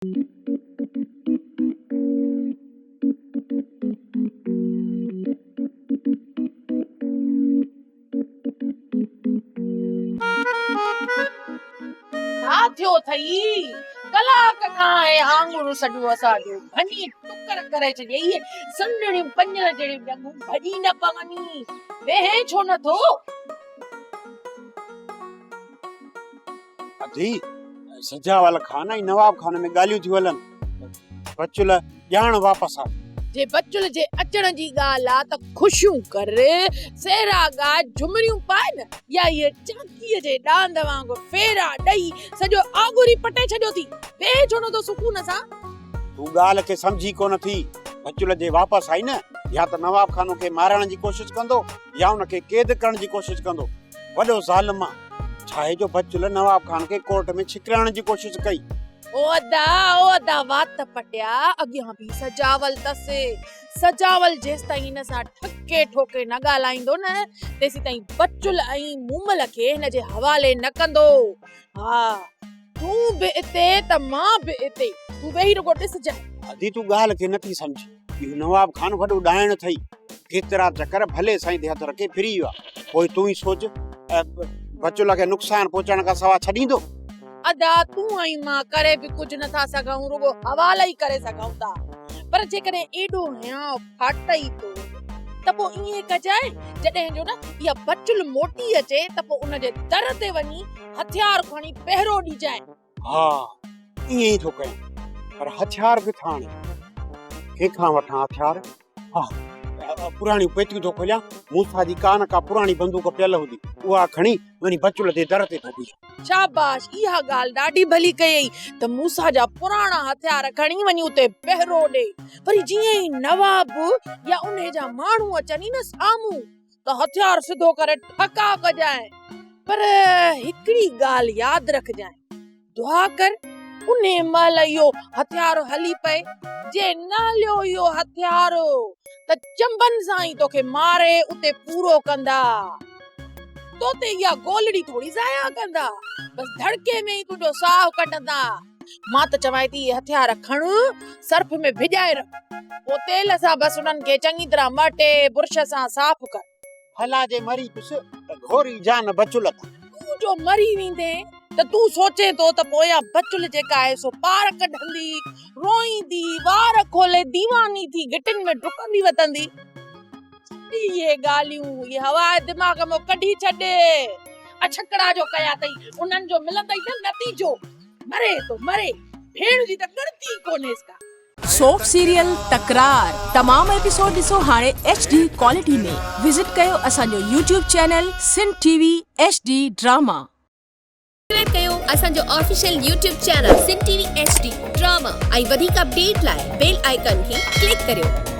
ڇا ٿيو اٿئي؟ ڪلاڪ کان اهي آڱر سڄو اسان جو ڀڃي ٽڪر ڪري ڇڏيئي. اهي سنهڙيون پڃر جهڙيون ڄنگهون ڀڄي نه پوني. ويهين ڇو نه ٿو؟ ادي، سجاول خان ۽ نواب خان ۾ ڳالهيون ٿيون هلن. بچل ڄاڻ واپس آ. جي بچل جي اچڻ جي ڳالهه آ ته خوشيون ڪر، سهرا ڳاء، جهمريون پاء نه يا اهي چاڪيء جي ڏاند وانگر ڦيرا ڏئي سڄو آڳر ئي پٽي ڇڏيو ٿي. ويهه ڇو نه ٿو سڪون سان. تون ڳالهه کي سمجهي ڪونه ٿي. بچل جي واپس آئي نه يا ته نواب خان کي مارڻ جي ڪوشش ڪندو يا ان کي قيد ڪرڻ جي ڪوشش ڪندو. وڏو ظالم آ. ڇاهي جو بچل نواب خان کي ڪورٽ ۾ ڇڪرائڻ جي ڪوشش ڪئي. او ادا او ادا وات پٽيا اڳيان به سجاول تس. سجاول جيستائين هن سان ٺڪي ٺوڪي نه ڳالهائيندو نه تيسيتائين بچل ۽ مومل کي هن جي حوالي نه ڪندو. ها تون به اتي ته مان به اتي. تون ويهي رڳو ڏسجانء. ادي تون ڳالهه کي نٿي سمجهين. اهو نواب خان وڏو ڏائڻ اٿئي. ڪيترا چڪر ڀلي سائين تي هٿ رکي ڦري ويو آهي. پوء تون ئي سوچ بچل کي نقصان پهچائڻ کان سوا ڇڏيندو؟ ادا تون ۽ مان ڪري به ڪجهه نٿا سگهون رڳو حوالا ئي ڪري سگهون ٿا. پر جيڪڏهن ايڏو هيانء ڦاٽئي ٿو ته پوء ائين ڪجانء جڏهن جو نه اها بچل موٽي اچي ته پوء ان جي در تي وڃي هٿيار کڻي پهرو ڏجانء. ها ائين ئي ٿو ڪيان پر هٿيار ڪٿان آڻيان؟ ڪنهن کان وٺان هٿيار؟ ها پراڻيون پيتيون ٿو کوليان، موسيٰ جي ڪا نه ڪا پراڻي بندوق پيل هوندي، اها کڻي وڃي بچل جي در تي ٿو بيهان. شاباش اها ڳالهه ڏاڍي ڀلي ڪيئي ته موسيٰ جا پراڻا هٿيار کڻي وڃي اتي پهرو ڏي. وري جيئن ئي نواب يا انهي جا ماڻهو اچن ئي نه سامهون ته هٿيار سڌو ڪري ٺڪاء ڪجانء. پر هڪڙي ڳالهه ياد رکجانء، دعا ڪر انهي مهل اهو هٿيار هلي پئي، جي نه هليو اهو هٿيار ته چنبن سان ئي توکي ماري اتي پورو ڪندا. تو تي اها گولڙي ٿوري ضايع ڪندا، بس ڌڙڪي ۾ ئي تنهنجو ساهه ڪڍندا. مان ته چوانء ٿي اهي هٿيار کڻ، سرف ۾ ڀڄائي رک، پوء تيل سان بس انهن کي چڱي طرح مهٽي برش سان صاف ڪر. ڀلا جي مري پيس ته گهوري جان بچل تان. تون جو مري ويندين ته تون سوچين ٿو ته پويان بچل جيڪا آهي سو پار ڪڍندي، روئيندي، وار کولي ديواني ٿي گهٽين ۾ ڊڪندي وتندي. ڇڏ اهي ڳالهيون، اهي هوا دماغ مان ڪڍي ڇڏ. اڇڪڙا جو ڪيا اٿئي انهن جو ملندئي نه نتيجو. مري ٿو مري، ڀيڻ جي ته ڳڻتي ئي ڪونهيس ڪا. سوپ سيريل تڪرار تمام ايپيسوڊ ڏسو هاڻي ايڇ ڊي ڪوالٽي ۾ وزٽ ڪيو اسان جو YouTube channel Sindh T V H D drama. Subscribe ڪيو اسان جو official YouTube channel Sindh T V H D drama ۽ وڌيڪ اپڊيٽ لاء بيل آئيڪان کي ڪلڪ ڪريو.